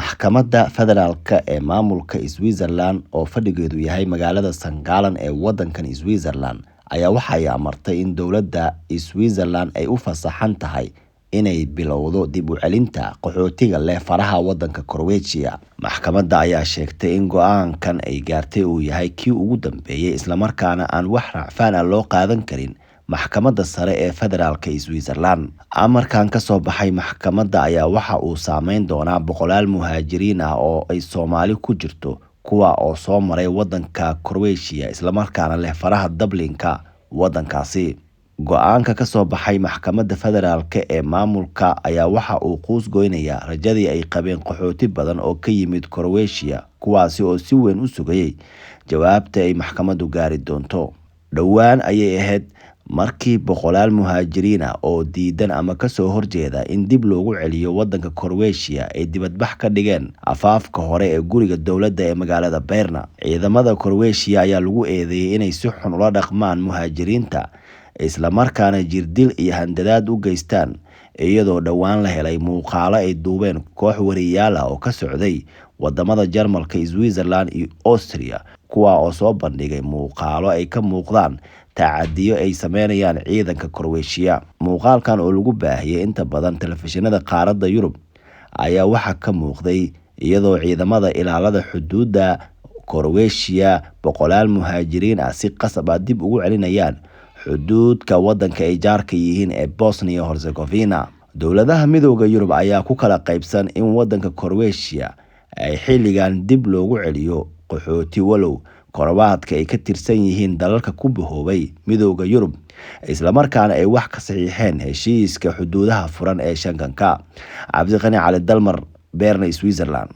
Maxkamadda Federaalka ee maamulka Switzerland oo fadhigeedu yahay magaalada St. Gallen ee wadankan Switzerland ayaa waxa ay amartay in dowladda Switzerland ay u fasaxan tahay inay bilowdo dib u celinta qaxootiga leh faraha wadanka Croatia. Maxkamadda ayaa sheegtay in go'aankan ay gaartay uu yahay kii ugu dambeeyay islamarkaana aan wax racfaan ah loo qaadan karin maxkamadda sare ee federaalka Switzerland. Amarkan ka soo baxay maxkamadda ayaa waxa uu saameyn doonaa boqolaal muhaajiriin ah oo ay Soomaali ku jirto, kuwa oo soo maray wadanka Croatia islamarkaana leh faraha Dublinka wadankaasi. Go'aanka ka soo baxay maxkamadda federaalka ee maamulka ayaa waxa uu quus goynayaa rajadii ay qabeen qaxooti badan oo ka yimid Croatia, kuwaasi oo si weyn u sugayay jawaabta ay maxkamaddu gaari doonto. Dhowaan ayay ahayd markii boqolaal muhaajiriin ah oo diidan ama kasoo horjeeda in dib loogu celiyo wadanka Croatia ay dibadbax ka dhigeen afaafka hore ee guriga dowladda ee magaalada Berna. Ciidamada Croatia ayaa lagu eedeeyay inay si xun ula dhaqmaan muhaajiriinta, islamarkaana jirdil iyo handadaad u geystaan, iyadoo dhowaan la helay muuqaalo ay duubeen koox wariyaal ah oo ka socday wadamada Jarmalka, Switzerland iyo Austria, kuwa oo soo bandhigay muuqaalo ay ka muuqdaan tacadiyo ay sameynayaan ciidanka Croatia. Muuqaalkan oo lagu baahiyay inta badan telefishinada qaaradda Yurub ayaa waxaa ka muuqday iyadoo ciidamada ilaalada xuduudda Croatia boqolaal muhaajiriin ah si qasab ah dib ugu celinayaan xuduudka wadanka ay jaarka yihiin ee Bosnia Herzegovina. Dowladaha Midowga Yurub ayaa ku kala qaybsan in wadanka Croatia ay xilligan dib loogu celiyo qaxooti, walow Korowaadka ay ka tirsan yihiin dalalka ku bahoobay Midowga Yurub, islamarkaana ay wax ka saxiixeen heshiiska xuduudaha furan ee Schengen-ka. Cabdiqani Cali Dalmar, Berna, Switzerland.